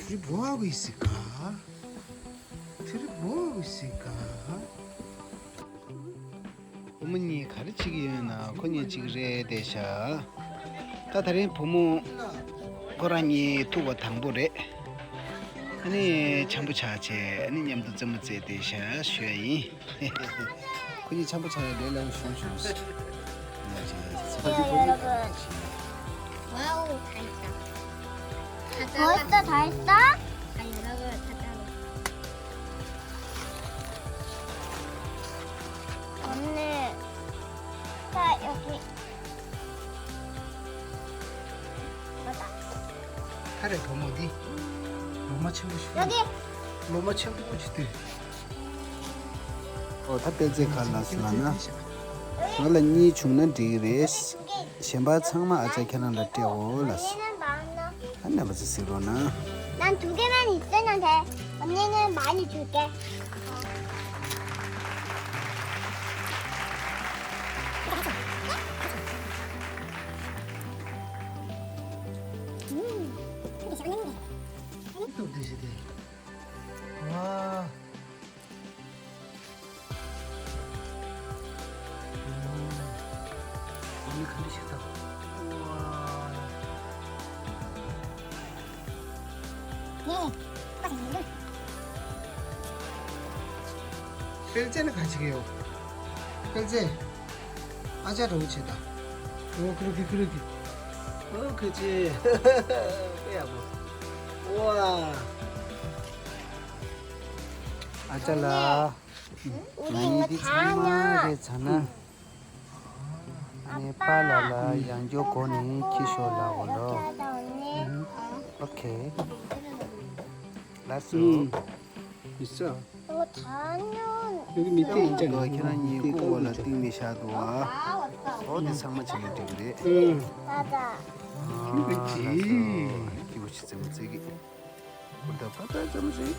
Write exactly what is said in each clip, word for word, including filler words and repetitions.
དེ་རི་བོ་བི་སི་ཀ། དེ་རི་བོ་བི་སི་ཀ། བུ་མོ་གཉིས་ག་རེ་བྱེད་ཀྱི་ཡོད་ན། ཁོ་གཉིས་གཅིག་རེད་བསྡད་ཤག་ད་དེ་རིང་བུ་མོ་ཁོ་རང་གཉིས་ཐུག་པ་དང་པོ་རེད། ཨ་ནི་འཆམ་པོ་ཆགས་བྱས། ཨ་ནི་མཉམ་དུ་རྩེད་མོ་རྩེས་བསྡད་ཤག་ཞུ་ཡ་ཡིན། ཁོ་གཉིས་འཆམ་པོ་ཆགས་ཡ་ལས་སླ་བོ་ཞུ་ཞུ། ཡ་ཅི་ཡ་ཅི་ཚེ་བ་ཅི་བོ་ཡ་ཅི། ཝའོ། ད་ཡིན་ད། ད་ལྟ་ད་ཡིན་ད། ད་ཡོད་ལ་གོ་ད་ད་ལ། ཨ་ནི། ད་ཡོད་གི། ད་ད། ཁ་རེ་བུ་མོ་འདི། ལོ་མ་ཆེན་པོ་ཞིག་ཡོད་གི། ལོ་མ་ཆེན་པོ་ཞིག་འདུག་ཨོ་ད་དཔེ་ཆ་ཁ་ལ་སོང་ན། ང་ལ་གཉིས་བྱུང་ན་འགྲིག་གི་རེད། གཞན་པ་ཚང་མ་ཨ་ཅག་ཁྱེད་རང་ལ་སྤྲད་འོ་ལ་སོ། ཨ་ནེ་བ་ཚེ་སི་རོ་ན། 난 두 개만 있으면 돼. 언니는 많이 줄게. 음, 근데 저는 또 드시대. 와. ཨོ། ཨ་ནི་ག་འདྲ་ཞིག་ཐོབ། ཨོ། ཡེ། ཨ་ཟེར་ཡིན། དཔེ་ཆ་ནི་ག་ཞིག་ཡོད། དཔེ་ཆ། ཨ་ཅག་རོགས་བྱེད་ད། ཨོ་ཁུ་རུ་ཁི་ཁུ་རུ་ཁི། ཨོ་ཁུ་ཅི། དཔེ་ཡག་པོ། ཨོ། ཨ་ཅག་ལགས། ང་ཡིན་འདི་ཚང་མ་རེད་ཚ་ན། ངའི་པཱ་ལགས་ལ་ཡང་སྐྱོ་གོ་ནས་ཁྱི་ཤོར་ལ་འོ་ལོ། ཨོ་ཁེ། ལགས་སོ། ཡིན་ས། ཡོད་མི་དེ་ཡིན་ཅག་ཁྱེད་རང་གཉིས་སྐུ་འོག་ལ་གཏིང་ནས་བཞག་འདུག་ཨ། ཨོ་དེ་ཚང་མ་བྱེད་ལ་འགྲིག་གི་རེད། ཨ་ལགས་སོ། སྐྱིད་པོ་ཆེ་རྩེད་མོ་རྩེ་གི། ཧུར་ཐག་ཕར་ཐག་ཙམ་ཞིག་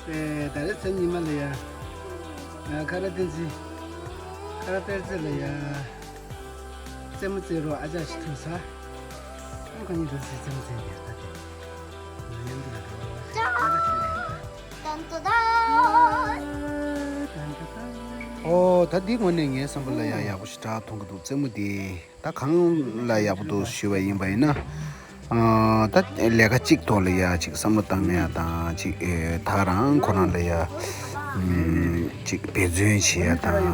ཨེ། ད་རེས་མཚན་ཉི་མ་ལ་ཡ། ཨ། ཁ་ར་བསྟན་འཛིན། ཁ་ར་དཔལ་རྩེ་ལ་ཡ། རྩེད་མོ་རྩེ་རོགས་ཨ་ཅག་ཞིག་ཐུག་ས། ཨ་ཁོ་གཉིས་ད་རྩེད་མོ་རྩེ་ཡ་ད་དེ། ང་ཡང་འདི་ལ་འགྲོ་བ་ཁ་ར་དེ་ལ་ཡ། ཨོ་ད་འདི་དངོས་གནས་ངའི་བསམ་པ་ལ་ཡ་ཡག་པོ་ཞེ་དྲག་མཐོང་གི་འདུག་རྩེད་མོ་འདི། ད་གང་ལ་ཡག་པོ་འདུག་ཞུས་པ་ཡིན་པ་ཡིན་ན། ཨ། ད་ལས་ཀ་གཅིག་ཐོག་ལ་ཡ་གཅིག་བསམ་བློ་བཏང་ཡ་དང་། གཅིག་ཨེ། ད་རང་ཁོ་རང་ལ་ཡ། ཨམ། གཅིག་འབད་བརྩོན་བྱེད་ཡ་དང་།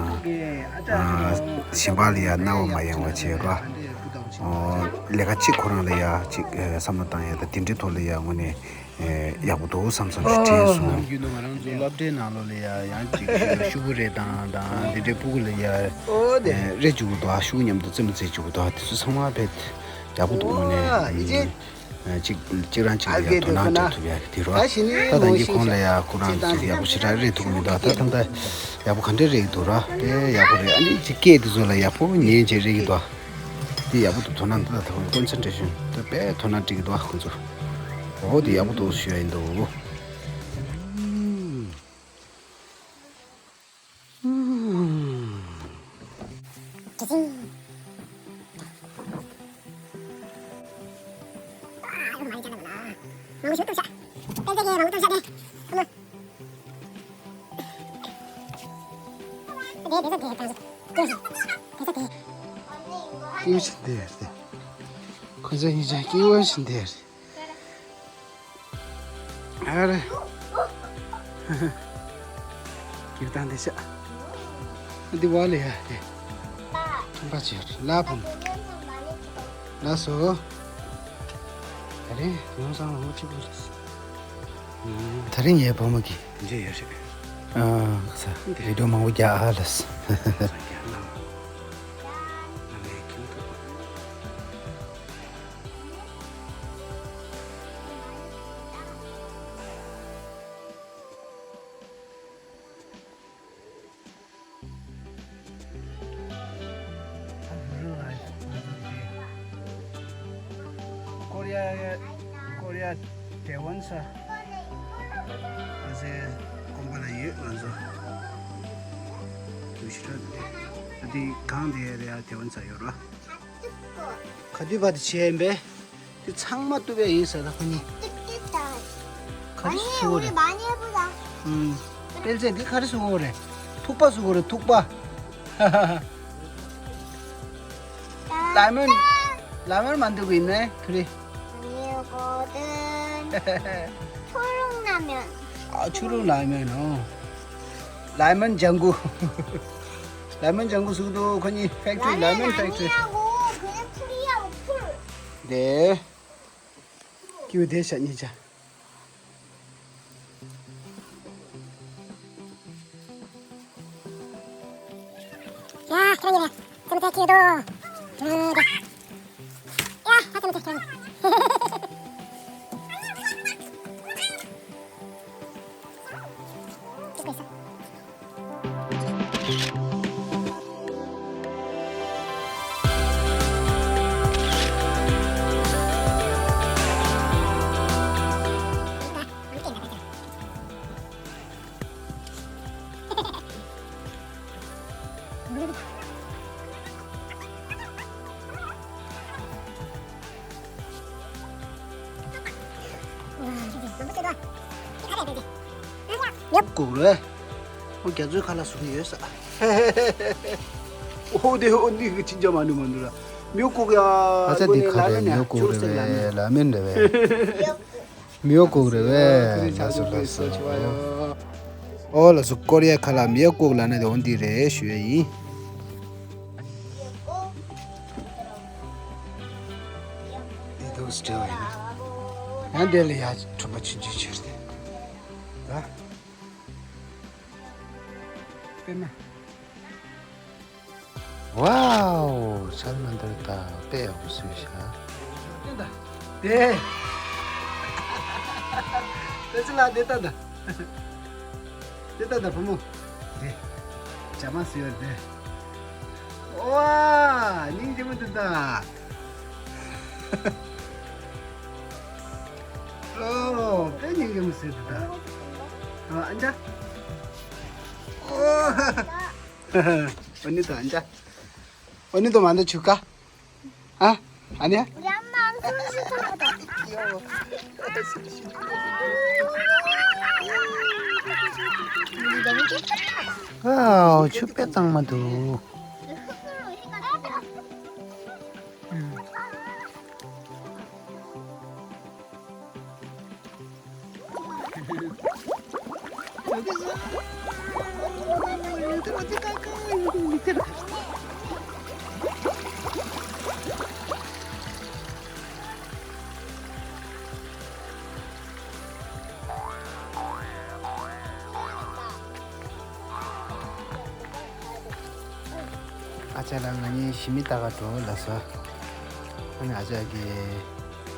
ཨ། གཞན་པ་ལ་ཡ་རྣ་བ་མ་ཡེངས་པ་བྱེད་རོགས། ཨོ། ལས་ཀ་གཅིག་ཁོ་རང་ལ་ཡ་གཅིག་ཨེ། བསམ་བློ་བཏང་ཡ་དང་དེ་འདྲའི་ཐོག་ལ་ཡ་དངོས་གནས། ཨེ། ཡག་པོ་འདུག་བསམ་བསམ་ཞིག་དྲན་སོང་། ནམ་རྒྱུན་དུ་ང་རང་ཚོ་སློབ་གྲྭའི་ནང་ལོགས་ལ་ཡ་ཡང་ཅིག་ཤུ་གུ་རེ་དང་དང་འདི་འདྲའི་ཕྲུ་གུ་ལ་ཡ། ཨོ་དེ། ཨེ། རེ་བཅུག་གི་འདུག་ཨ། ཤུ་གུ་མཉམ་དུ་རྩེད་མོ་རྩེ་བཅུག་གི་འདུག་ཨ། དེ་ཚོ་ཚང་མ་དཔེ་ཡག་པོ་འདུག་དངོས་གནས། ཨོ་ཡིན་གཅིག་གཅིག་རང་གཅིག་ལ་ཡ་དོ་སྣང་སྤྲད་ཐུབ་ཡ་དེ་རོ། ད་ད་ལྟ་འདི་ཁོང་ལ་ཡ་ཁོ་རང་ཚོ་ཡག་པོ་ཞེ་དྲག་རེད་ཐུག་མི་འདུག་ད་ད་ལྟ་ཡག་པོ་ག་འདྲ་རེད་འདུག་ར། དཔེ་ཡག་པོ་རེད། ཨ་ནི་ཅིག་སྐད་དེ་ཚོ་ལ་ཡག་པོ་ཉན་བྱེད་རེད་ཀྱི་འདུག་དེ་ཡག་པོ་འདུག་དོ་སྣང་ད་ད་ཁོང་ཀོན་སེན་ཊྲེ་ཤན་དེ་དཔེ་དོ་སྣང་སྤྲད་ཀྱི་འདུག་ཁོང་ཚོ། འོ་དེ་ཡག་པོ་འདུག་ཞུ་ཡ་ཡིན་འདུག་སྐྱིད་པོ་ཞིག་འདུག་ཡ་རེད། ཁོ་ཚོ་གཉིས་ཀྱང་སྐྱིད་པོ་ཞིག་འདུག་ཡ་རེད། ཨ་རེ། སྐྱིད་པོ་བཏང་བསྡད་ཤག་འདི་བ་ལས་ཡ་དེ། ཁྱིམ་པ་ཅིག་ཡོད་རེད་ལ་བུ་མོ། ལགས་སོ། ད་རེས་ཡོང་སང་ལ་ངོ་གཅིག་པུ་རེད། ད་རིང་ངའི་བུ་མོ་གིས། འདི་ཡོད་རེད། ཨ། ཁ་ས། བི་ཌིའོ་མང་པོ་རྒྱག་ཨ་ལས། ཁ་ས་རྒྱག་ན། ང་ལས་ཁྱིམ་ཐུག་ཀོ་རི་ཡ། ཀོ་རི་ཡ་ཐའེ་ཝན་ས། ཨ་ཟེ་ཀོང་པོ་ལ་ཡོད་ང་ཚོ། ཞུ་ད་དེ་གང་དེ་རེད་ཡ་དེ་འོན་ཚ་ཡོད་ར། ག་དུས་བར་དུ་བྱས་ཡིན་པས། དེ་ཚང་མ་གཏུབ་ཡ་ཡིན་ཟེར་ད་ཁོ་གཉིས། ག་རེ་བཟོ་དགོས་རེད། ཨུམ། དཔེ་ཆ་འདི་ག་རེ་བཟོ་དགོས་རེད། ཐུག་པ་བཟོ་དགོས་རེད། ཐུག་པ། ལ་མོན། ལ་མོན་མ་འདུག་ཡིན་ནས་ཁུ་རེ། ཆུ་རུང་ལ་མོན། ཨ། ཆུ་རུང་ལ་མོན་ཨོ། ལ་མོན་ལྗང་གུ། ལ་མོན་ལྗང་གུ་བཟོ་གི་འདུག་ཁོ་གཉིས་ཕེག་ཊི་རི། ལ་མོན་ཕེག་ཊི་རི། དེ། ཀྱུ་དེ་ཤ་ཉེ་ཆ། ཡ། ཁྱེད་རང་ཉིད་ལ་སེམས་ཚེ་ཁྱེད་དོ། ཡ། ཧ་ཅང་ཚེ་ཁྱེད། ཡབ་གུག་རེད། ཨོ་རྒྱ་མཚོའི་ཁ་ལག་བཟོ་གི་ཡོད་ས། ཨོ་དེ་ཨོ་འདི་གི་ཅི་འཇམ་མ་ནུ་མ་ནུ་ར། མིའུ་གུག་ཡ། ཨ་ཅག་འདི་ག་རེད། མིའུ་གུག་རེད་པས། ལ་མིན་རེད་པས། མིའུ་གུག་རེད་པས། ལགས་སོ་ལགས་སོ། ཨོ་ལགས་སོ། ཀོ་རི་ཡ་ཁ་ལག་མིའུ་གུག་ལབ་ན་དེ་འོ་འདི་རེད་ཞུ་ཡ་ཡིན། འདི་འདུག་སྤྲེལ་བ་ཡིན། ཡང་འདི་ལ་ཡ་གྲོང་པ་ཆུང་ཆུང་ཆེར་ཏེ། ད། དཔེར་ན། ཝའོ། ཆར་མ་འདིར་ད་དཔེ་ཡག་པོ་བཟོས་ཤག་དེ་ད། དེ། དེ་ཚོ་ལ་དེ་ལྟ་ད། དེ་ལྟ་ད་བུ་མོ། དེ། ཇ་མ་བཟོས་ཡོད་དེ། ཝ། སྙིང་རྗེ་མོ་འདུག་ད། ཨོ། དཔེ་སྙིང་རྗེ་མོ་བཟོས་འདུག་ད། ཨ་ཨ་འཇའ། ཨོ། ཨོ་ནི་དོ་ཨ་འཇའ། ཨོ་ནི་དོ་མ་འདི་ཆུ་ཀ་ཨ། ཨ་ནི། ཨའོ། ཆུ་དཔེ་གཙང་མ་འདུག་ཨ་ཅག་ལགས་ང་གཉིས་ཞི་མི་ལྟ་ག་འགྲོ་ལབ་སོང་། ཨ་ནི་ཨ་ཅག་གིས་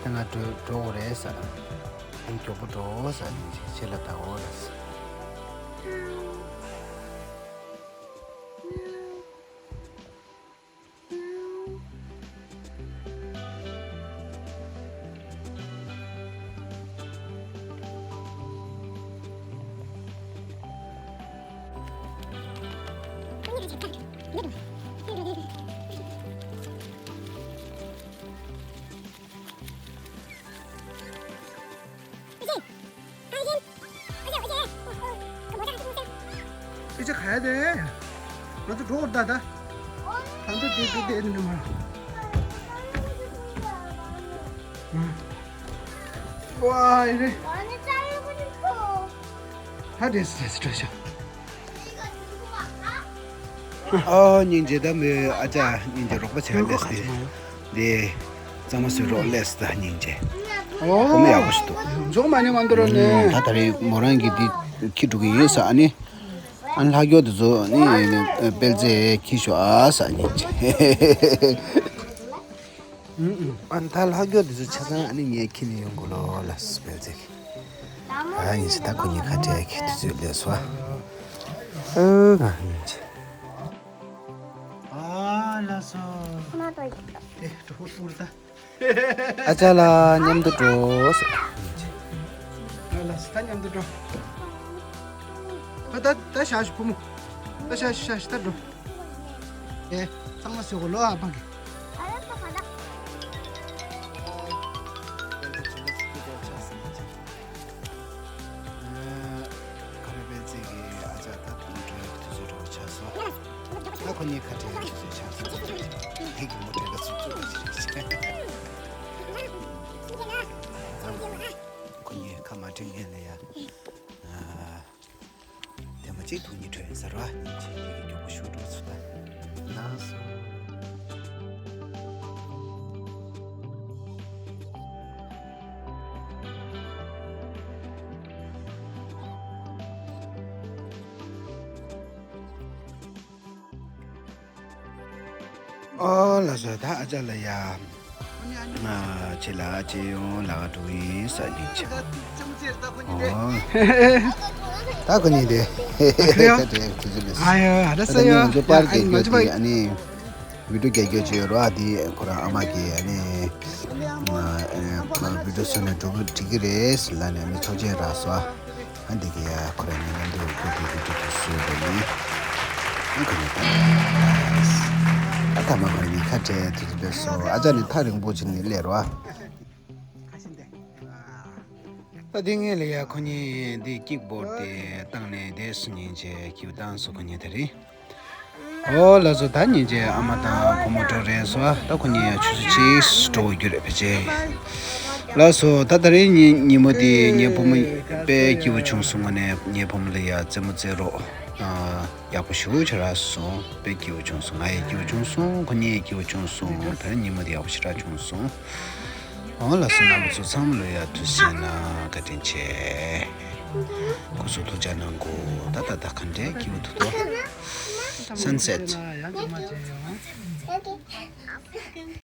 ད་ང་འགྲོ་འགྲོ་དགོས་རེད་ཟེར། ཨ་ནི་མགྱོགས་པོ་འགྲོ་ཟེར། ཨ་ནི་ཁྱེད་ལ་ལྟ་འོ་ལབ་སོང་། དཔེ་ཆ་ག་ཡ་དེ། ང་ཚོ་འགྲོ་བར་ད་ད། ད་ད་དེ་དེ་དེ་ནི་མ། ཝའི་རེ། ད་དེ་སི་དེ་སི་འགྲོ་ཤག་ཨོ་སྙིང་རྗེ། ད་མོའི་ཨ་ཅག་སྙིང་རྗེ་རོགས་པ་བྱས་ཏེ་སི་དེ། དེ། གཙང་མ་བཟོས་རོགས་ལས་ད་སྙིང་རྗེ། ཨོ། ཁོ་མོ་ཡག་པོ་ཞིག་འདུག་འཇོག་མ་ཉན་མ་འདོར་རོགས་ནས། ད་ད་རེས་མོ་རང་གིས་འདི་ཁྱི་འགྲོ་གི་ཡིན་ས། ཨ་ནི། ཨ་ནི་ལྷག་རྒྱུ་དེ་ཚོ་ནི་དཔལ་རྩེ་ཁྱི་ཤོག་ཨ་ས་སྙིང་རྗེ། ཨ་ནི་ད་ལྷག་རྒྱུ་དེ་ཚོ་ཆ་ཚང་ཨ་ནི་ངས་ཁྱི་ནས་ཡོང་དགོས་ལོ་ལ་དཔལ་རྩེ་གི། ཨ་ཡིན་ས། ད་ཁོ་གཉིས་ཁ་བྲལ་གི་དུས་ཚོད་སླེབས་སོང་། ཨ་ང་སྙིང་རྗེ། ཨ་ལ་སོ། དེ་གྲོགས་པོ་སྤུར་ད། ཨ་ཅག་ལགས་མཉམ་དུ་འགྲོ། ཨ་ལ་སི་ད་མཉམ་དུ་འགྲོ། ད་ད་ད་ཤ་ཤི་བུ་མོ། ད་ཤ་ཤི་ཤ་ཤི་ད་འགྲོ། ཨེ། ཚང་མ་བཟོས་གོ་ལོ་ཨ་ཕ་གི། ཁ་རེ་པན་ཙེ་གི་ཨ་ཅག་ད་དུང་འགྲོ་ཡག་དུས་ཚོད་འགྲོ་ཆགས་སོང་། ད་ཁོ་གཉིས་ཁ་བྲལ་དུས་ཚོད་ཆགས་སོང་། ཧེ་གི་མོ་ཊ་ལ་ཚུགས་ཚུགས་ཞིག་ཁོ་གཉིས་ཁ་མ་བྲལ་ངས་ལ་ཡ། དེ་མ་གཅིག་ཐུག་ཉིད་གྲོས་ཟེར་བ་ཉིན་ཆེན་གྱི་མགྱོགས་པོ་ཞུ་འགྲོ་ཚུལ་ལ་སོ། ཨོ་ལགས་སོ། ད་ཨ་ཅག་ལ་ཡ། ང་ཁྱེད་ལ་ཅི་ཡོང་ལ་འགྲོ་ཡིན་ས་ཡིན་ཆེ། ཨོ། ད་ཁོ་གཉིས་དེ། ཁ་བྲལ་དུས་ཚོད་ལས། ཨ་ཡོ་ཧ་ད་ས་ད་ཡོ། ང་ཚོ་པར་ཨ་ནི་ང་རྒྱག་ཚོ་པར་དེ་ཨ་ནི། བི་ཌིའོ་རྒྱག་རྒྱུ་ཅིག་ཡོད་རེད་བ། དེ་ཁོ་རང་ཨ་མ་གིས་ཨ་ནི། ཨ་ཨ་བི་ཌིའོ་བཟོས་ནས་འགྲོ་གི་འགྲིག་གི་རེད་ལབ་ནས་ཨ་ནི་ཆོག་མཆན་རག་སོང་། ཨ་འདི་གི་ཡ་ཁོ་རང་ཉིད་ལ་འདི་བོ་ཁོ་དེ་རུ་འགྲོ་དུ་སུ་རེད་ནི། ཨ་ཁོ་ནི་ད། ཨ་ཐ་མ་ཁོ་རང་ཉིད་ཁ་བྲལ་དུས་ཚོད་སོ། ཨ་ཅག་ནི་ཐག་རིང་པོ་ཅིག་ནས་སླེབས་རོ། ད་དེ་ངས་ལ་ཡ་ཁོ་གཉིས་འདི་ཀིག་བོར་དེ་བཏང་ནས་དེ་སུ་ཉིན་བྱས་ཀིའུ་བཏང་སོ་ཁོ་གཉིས་ད་རེད། ཨོ་ལགས་སོ། ད་ཉིན་བྱས་ཨ་མ་དང་བུ་མོ་འགྲོ་རན་སོང་། ད་ཁོ་གཉིས་ཡང་ཆུ་ཚོད་གཅིག་འགྲོ་དགོས་རྒྱུ་རེད་ཕལ་ཆེར། ལགས་སོ། ད་ད་རེས་ཉིན་ཉིན་མོ་དེ་ངའི་བུ་མོ་དཔེ་སྐྱིད་པོ་བྱུང་སོང་། དངོས་གནས་ངའི་བུ་མོ་ལ་ཡ་རྩེད་མོ་རྩེ་རོགས་ཡག་པོ་ཞེ་པོ་ཅིག་རག་སོང་། དཔེ་སྐྱིད་པོ་བྱུང་སོང་། ང་ཡང་སྐྱིད་པོ་བྱུང་སོང་། ཁོ་གཉིས་ཡང་སྐྱིད་པོ་བྱུང་སོང་། ད་རེས་ཉིན་མོ་དེ་ཡག་པོ་ཞེ་དྲག་བྱུང་སོང་། ཨོ་ལགས་སོ། རྣམ་པ་ཚོ་ཚང་མ་ལོ་ཡ་ཐུགས་རྗེ་གནང་། བཀའ་དྲིན་ཆེ། སྐུ་གཟུགས་ཐུགས་ཅག་གནང་གོ། ད་ད་ད་ག་འདྲའི་སྐྱིད་པོ་འདུག་དོ། Sunset།